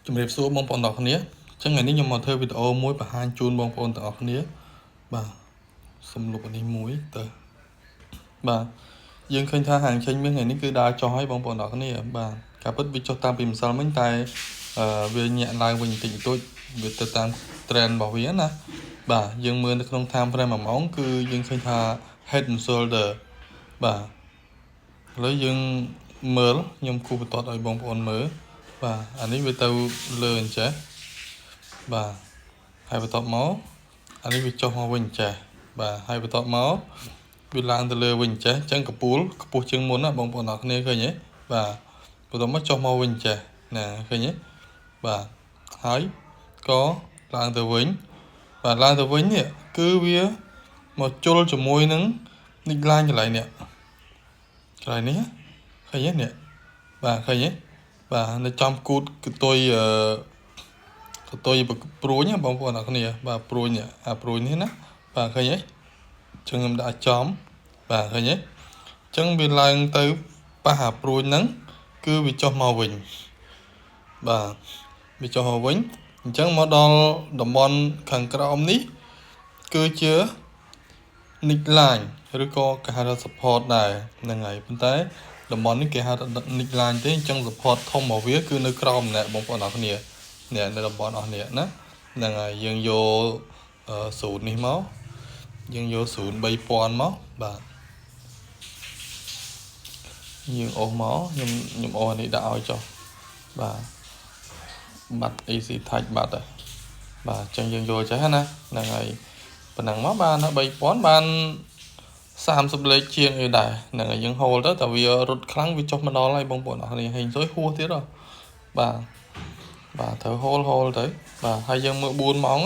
ជំរាបសួរបងប្អូនទាំងអស់គ្នាអញ្ចឹងថ្ងៃនេះខ្ញុំមកធ្វើវីដេអូមួយបង្ហាញជូនបងប្អូនទាំងអស់គ្នាបាទសំលុបអានេះមួយទៅបាទយើងឃើញថាហាងឆេងមាសថ្ងៃនេះគឺដើរចុះហើយបងប្អូនទាំងអស់គ្នាបាទការពិតវាចុះតាមពីម្សិលមិញតែអឺវាញាក់ឡើងវិញបន្តិចបន្តួចវាទៅតាម trend របស់វាណាបាទយើងមើលនៅក្នុង time frame 1ម៉ោងគឺយើងឃើញថា head and shoulder បាទឥឡូវយើងមើលខ្ញុំគូសបន្ទាត់ឲ្យបងប្អូនមើលបាទអានេះវាទៅលើអញ្ចេះបាទហើយបន្ទាប់មកអានេះវាចុះមកវិញអញ្ចេះបាទហើយបន្ទាប់មកវាឡើងទៅលើវិញអញ្ចេះអញ្ចឹងកពូលខ្ពស់ជាងមុនណាបងប្អូនអរគ្នាឃើញទេបាទបន្ទាប់មកចុះមកវិញអញ្ចេះណាឃើញទេបាទហើយក៏ឡើងទៅវិញបាទឡើងទៅវិញនេះគឺវាមកជុលជាមួយនឹង neckline កន្លែងនេះកន្លែងនេះឃើញទេនេះបាទឃើញទេបាទនៅចំគូតកតុយអឺកតុយព្រួញបងប្អូនអរគ្នាបាទព្រួញអាព្រួញនេះណាបាទឃើញទេចឹងខ្ញុំដាក់ចំបាទឃើញទេចឹងវាឡើងទៅប៉ះអាព្រួញហ្នឹងគឺវាចុះមកវិញបាទវាចុះមកវិញអញ្ចឹងមកដល់តំបន់ខាងក្រោមនេះគឺជា neckline ឬក៏គេហៅថា support ដែរហ្នឹងហើយប៉ុន្តែតំបន់នេះគេហៅថា neckline ទេអញ្ចឹង support ធំរបស់វាគឺនៅក្រោមម្នាក់បងប្អូនអរគ្នានេះនៅតំបន់អស់នេះណាហ្នឹងហើយយើងយក0នេះមកយើងយក0 3000មកបាទយើងអូសមកខ្ញុំខ្ញុំអូសអានេះដាក់ឲ្យចុះបាទបាត់ easy touch បាត់ហើយបាទអញ្ចឹងយើងយកចេះណាហ្នឹងហើយប៉ុណ្ណឹងមកបាន3000បាន30លេខជាងអីដែរហ្នឹងហើយយើង hold ទៅតែវារត់ខ្លាំងវាចុះមកដល់ហើយបងប្អូនអរគ្នាហេងសុយហួសទៀតហ៎បាទបាទត្រូវ hold hold ទៅបាទហើយយើងមើល4ម៉ោង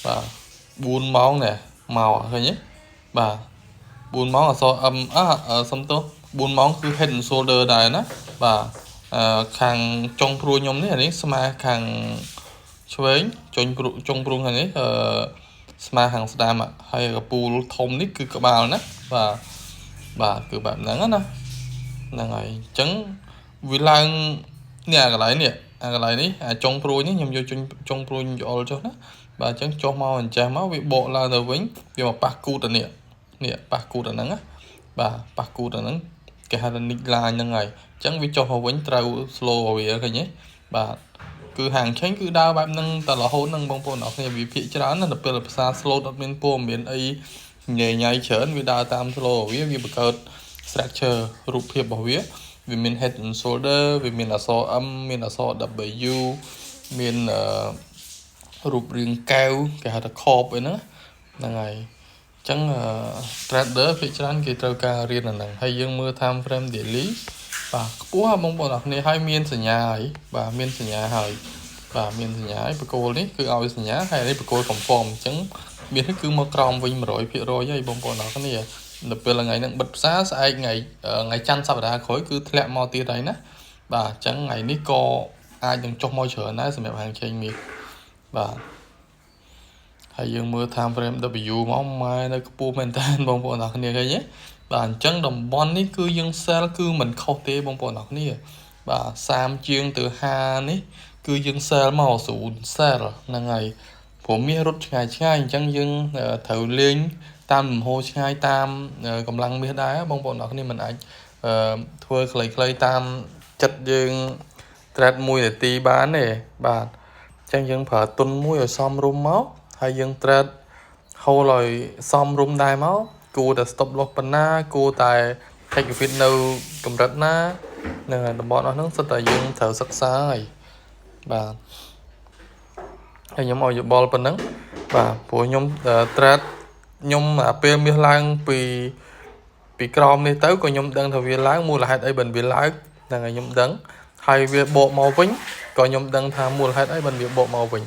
បាទ4ម៉ោងនេះមកឃើញទេបាទ4ម៉ោងអក្សរ M អសុំទោស4ម៉ោងគឺ head and shoulder ដែរណាបាទអឺខាងចុងព្រួយខ្ញុំនេះអានេះស្មើខាងឆ្វេងចុងព្រួចុងព្រួងខាងនេះអឺស្មើខាងស្ដាំហើយកពូលធំនេះគឺក្បាលណាបាទបាទគឺបែបហ្នឹងណាហ្នឹងហើយអញ្ចឹងវាឡើងនេះអាកន្លែងនេះអាកន្លែងនេះអាចុងព្រួយនេះខ្ញុំយកចុងចុងព្រួយយោលចុះណាបាទអញ្ចឹងចុះមកអញ្ចេះមកវាបកឡើងទៅវិញវាមកប៉ះគូតអានេះនេះប៉ះគូតអាហ្នឹងណាបាទប៉ះគូតអាហ្នឹងគេហៅថា neck line ហ្នឹងហើយអញ្ចឹងវាចុះមកវិញត្រូវ slow វាឃើញទេបាទគឺហាងឆេងគឺដើរបែបហ្នឹងតែរហូតហ្នឹងបងប្អូនអរគ្នាវាភាកច្រើនណាស់ដល់ពេលភាសា slow អត់មានព័ត៌មានអីញ៉ៃញ៉ៃច្រើនវាដើរតាម slow វាវាបង្កើត structure រូបភាពរបស់វាវាមាន head and shoulder វាមានអក្សរ M មានអក្សរ W មានអឺរូបរាងកែវគេហៅថា cup អីហ្នឹងហ្នឹងហើយអញ្ចឹង trader ភាគច្រើនគេត្រូវការរៀនអាហ្នឹងហើយយើងមើល time frame daily បាទខ្ពស់បងប្អូនអរគ្នាហើយមានសញ្ញាហើយបាទមានសញ្ញាហើយបាទមានសញ្ញាហើយបកគោលនេះគឺឲ្យសញ្ញាហើយនេះបកគោល confirm អញ្ចឹងមាននេះគឺមកក្រោមវិញ100%ហើយបងប្អូនអរគ្នាដល់ពេលថ្ងៃហ្នឹងបិទផ្សារស្អែកថ្ងៃថ្ងៃច័ន្ទសប្តាហ៍ក្រោយគឺធ្លាក់មកទៀតហើយណាបាទអញ្ចឹងថ្ងៃនេះក៏អាចនឹងចុះមកច្រើនដែរសម្រាប់ហាងឆេងមាសបាទហើយយើងមើល time frame W មកម៉ែនៅខ្ពស់មែនតើបងប្អូនអរគ្នាឃើញទេបាទអញ្ចឹងតំបន់នេះគឺយើង sell គឺមិនខុសទេបងប្អូនអរគ្នាបាទ30ជាងទៅ50នេះគឺយើង sell មក0 sell ហ្នឹងហើយព្រោះមាសរត់ឆ្ងាយឆ្ងាយអញ្ចឹងយើងត្រូវលេងតាមលំហូរឆ្ងាយតាមកម្លាំងមាសដែរបងប្អូនអរគ្នាមិនអាចធ្វើខ្លីៗតាមចិត្តយើង trade 1នាទីបានទេបាទអញ្ចឹងយើងប្រើទុនមួយឲ្យសមរម្យមកហើយយើង trade hold ឲ្យសមរម្យដែរមកគួរតែ stop loss ប៉ុណ្ណាគួរតែ take profit នៅកម្រិតណានឹងតំបន់អស់ហ្នឹងសុទ្ធតែយើងត្រូវសិក្សាហើយបាទហើយខ្ញុំឲ្យយោបល់ប៉ុណ្ណឹងបាទព្រោះខ្ញុំ trade ខ្ញុំអាពេលមាសឡើងពីពីក្រោមនេះទៅក៏ខ្ញុំដឹងថាវាឡើងមូលហេតុអីបានវាឡើងហ្នឹងហើយខ្ញុំដឹងហើយវាបកមកវិញក៏ខ្ញុំដឹងថាមូលហេតុអីបានវាបកមកវិញ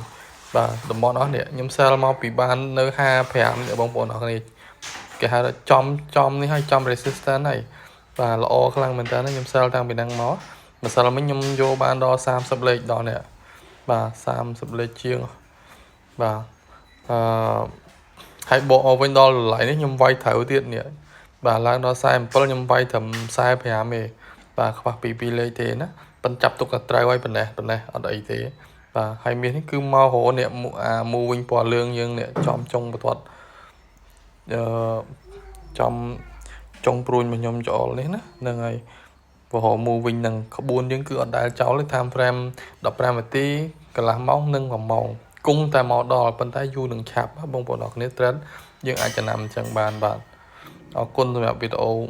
បាទតំបន់អស់នេះខ្ញុំ sell មកពីបាននៅ55នេះបងប្អូនអរគ្នាគេហៅថាចំចំនេះហើយចំ resistance ហើយបាទល្អខ្លាំងមែនតើខ្ញុំ sell តាំងពីហ្នឹងមកម្សិលមិញខ្ញុំយកបានដល់30លេខដល់នេះបាទ30លេខជាងបាទអឺហើយបកមកវិញដល់កន្លែងនេះខ្ញុំវាយត្រូវទៀតនេះបាទឡើងដល់47ខ្ញុំវាយត្រឹម45ទេ បាទខ្វះពីពីរលេខទេណាប៉ុន្តែចាប់ទុកតែត្រូវហើយប៉ុណ្ណេះប៉ុណ្ណេះអត់អីទេបាទហើយមាសនេះគឺមករនេះអាមូវិញពណ៌លឿងយើងនេះចំចុងបន្ទាត់អឺចំចុងព្រួញរបស់ខ្ញុំច្អល់នេះណាហ្នឹងហើយពហមូវិញនឹងក្បួនយើងគឺអត់ដែលចោលទេ time frame 15នាទីកន្លះម៉ោងនិង1ម៉ោងគង់តែមកដល់ប៉ុន្តែយូរនឹងឆាប់បងប្អូនអរគ្នា trend យើងអាចចំណាំអញ្ចឹងបានបាទអរគុណសម្រាប់វីដេអូ។